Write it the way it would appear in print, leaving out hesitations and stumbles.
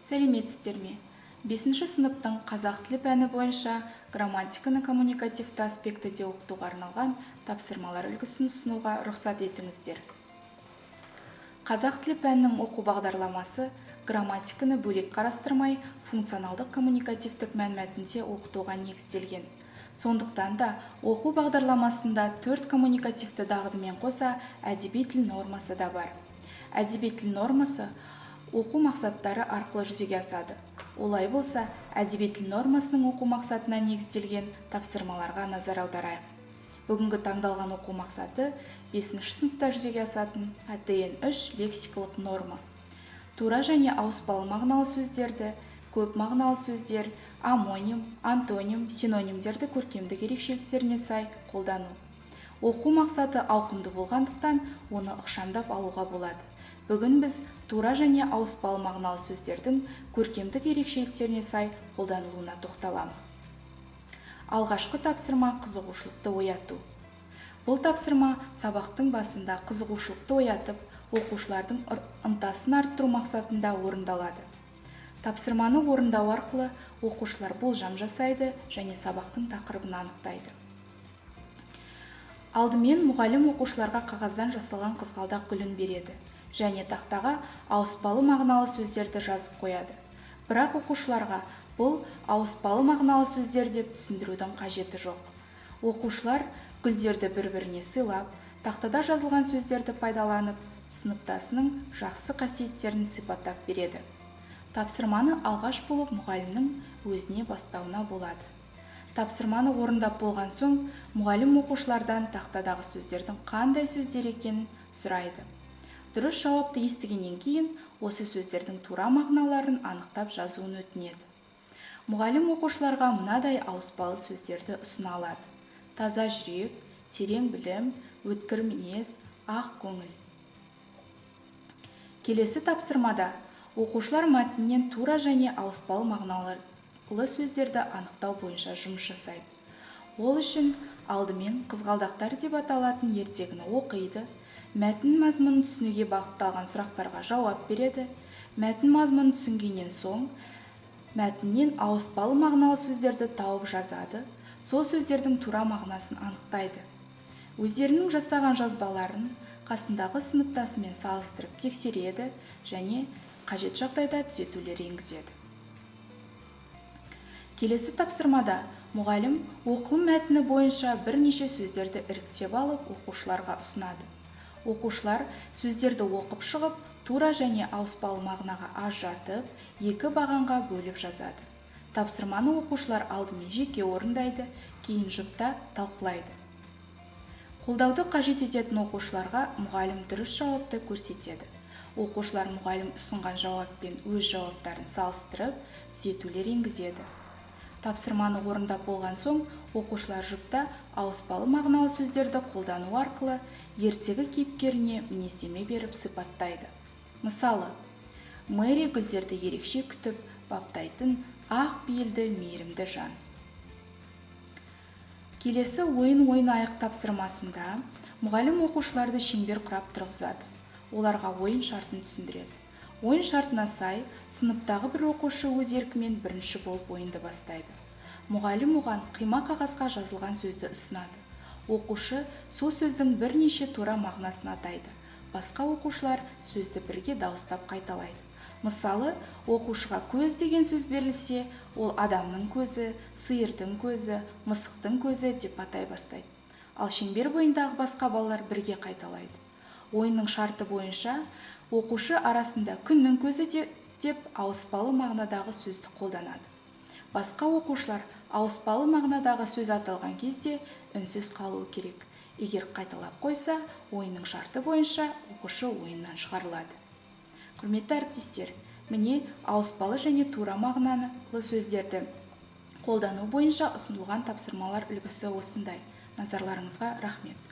Сәлеметсіздер ме! Бесінші сыныптың қазақ тілі пәні бойынша грамматиканы коммуникативті аспектіде оқытуға арналған тапсырмалар үлгісін ұсынуға рұқсат етіңіздер. Қазақ тілі пәнінің оқу бағдарламасы грамматиканы бөлек қарастырмай, функционалдық коммуникативтік мәнмәтінде оқытуға негізделген. Сондықтан да оқу бағдарламасында төрт коммуникативті дағдымен қоса әдеби тіл нормасы да бар. Әдеби тіл нормасы оқу мақсаттары арқылы жүзеге асады. Олай болса, әдеби тіл нормасының оқу мақсатына негізделген тапсырмаларға назар аударайық. Бүгінгі таңдалған оқу мақсаты: бесінші сыныпта жүзеге асатын ӘТН 3, лексикалық норма. Тура және ауыспалы мағыналы сөздерді, көп мағыналы сөздер, омоним, антоним, синонимдерді көркемдік ерекшеліктеріне сай қолдану. Оқу мақсаты ауқымды болғандықтан, оны ықшамдап алуға болады. Бүгін біз тура және ауыспалы мағыналы сөздердің көркемдік ерекшеліктеріне сай қолданылуына тоқталамыз. Алғашқы тапсырма: қызығушылықты ояту. Бұл тапсырма сабақтың басында қызығушылықты оятып, оқушылардың ынтасын арттыру мақсатында орындалады. Тапсырманы орындау арқылы оқушылар болжам жасайды және сабақтың тақырыбын анықтайды. Алдымен мұғалім оқушыларға қағаздан жасалған қызғалдақ гүлін береді және тақтаға ауыспалы мағыналы сөздерді жазып қояды. Бірақ оқушыларға бұл ауыспалы мағыналы сөздер деп түсіндірудің қажеті жоқ. Оқушылар гүлдерді бір-біріне сыйлап, тақтада жазылған сөздерді пайдаланып, сыныптасының жақсы қасиеттерін сипаттап береді. Тапсырманы алғаш болып мұғалімнің өзіне бастауына болады. Тапсырманы орындап болған соң, мұғалім оқушылардан тақтадағы сөздердің қандай сөздер екенін сұрайды. Дұрыс жауапты естігеннен кейін, осы сөздердің тура мағыналарын анықтап жазуын өтінеді. Мұғалім оқушыларға мынадай ауыспалы сөздерді ұсына алады: таза жүрек, терең білім, өткір мінез, ақ көңіл. Келесі тапсырмада оқушылар мәтіннен тура және ауыспалы мағыналы сөздерді анықтау бойынша жұмыс жасайды. Ол үшін алдымен «Қызғалдақтар» деп аталатын ертегіні оқиды, мәтін мазмұнын түсінуге бағытталған сұрақтарға жауап береді. Мәтін мазмұнын түсінгеннен соң, мәтіннен ауыспалы мағыналы сөздерді тауып жазады, сол сөздердің тура мағынасын анықтайды. Өздерінің жасаған жазбаларын қасындағы сыныптасымен салыстырып тексереді және қажет жағдайда түзетулер енгізеді. Келесі тапсырмада мұғалім оқылым мәтіні бойынша бірнеше сөздерді іріктеп алып, оқушыларға ұсынады. Оқушылар сөздерді оқып шығып, тура және ауыспалы мағынаға ажыратып, екі бағанға бөліп жазады. Тапсырманы оқушылар алдымен жеке орындайды, кейін жұпта талқылайды. Қолдауды қажет ететін оқушыларға мұғалім дұрыс жауапты көрсетеді. Оқушылар мұғалім ұсынған жауаппен өз жауаптарын салыстырып, түзетулер енгізеді. Тапсырманы орындап болған соң, оқушылар жұпта ауыспалы мағыналы сөздерді қолдану арқылы ертегі кейіпкеріне мінездеме беріп сипаттайды. Мысалы, Мэри гүлдерді ерекше күтіп баптайтын ақ пейілді, мейірімді жан. Келесі «Ойын ойнайық» тапсырмасында мұғалім оқушыларды шеңбер құрап тұрғызады, оларға ойын шартын түсіндіреді. Ойын шартына сай, сыныптағы бір оқушы өз еркімен бірінші болып ойынды бастайды. Мұғалім оған қима қағазға жазылған сөзді ұсынады. Оқушы сол сөздің бірнеше тура мағынасын атайды. Басқа оқушылар сөзді бірге дауыстап қайталайды. Мысалы, оқушыға «көз» деген сөз берілсе, ол адамның көзі, сиырдың көзі, мысықтың көзі деп атай бастайды. Ал шеңбер бойындағы басқа балалар бірге қайталайды. Ойынның шарты бойынша, оқушы арасында «күннің көзі» деп ауыспалы мағынадағы сөзді қолданады. Басқа оқушылар ауыспалы мағынадағы сөз аталған кезде үнсіз қалуы керек. Егер қайталап қойса, ойынның шарты бойынша оқушы ойыннан шығарылады. Құрметті әріптестер, міне, ауыспалы және тура мағыналы сөздерді қолдану бойынша ұсынылған тапсырмалар үлгісі осындай. Назарларыңызға рахмет.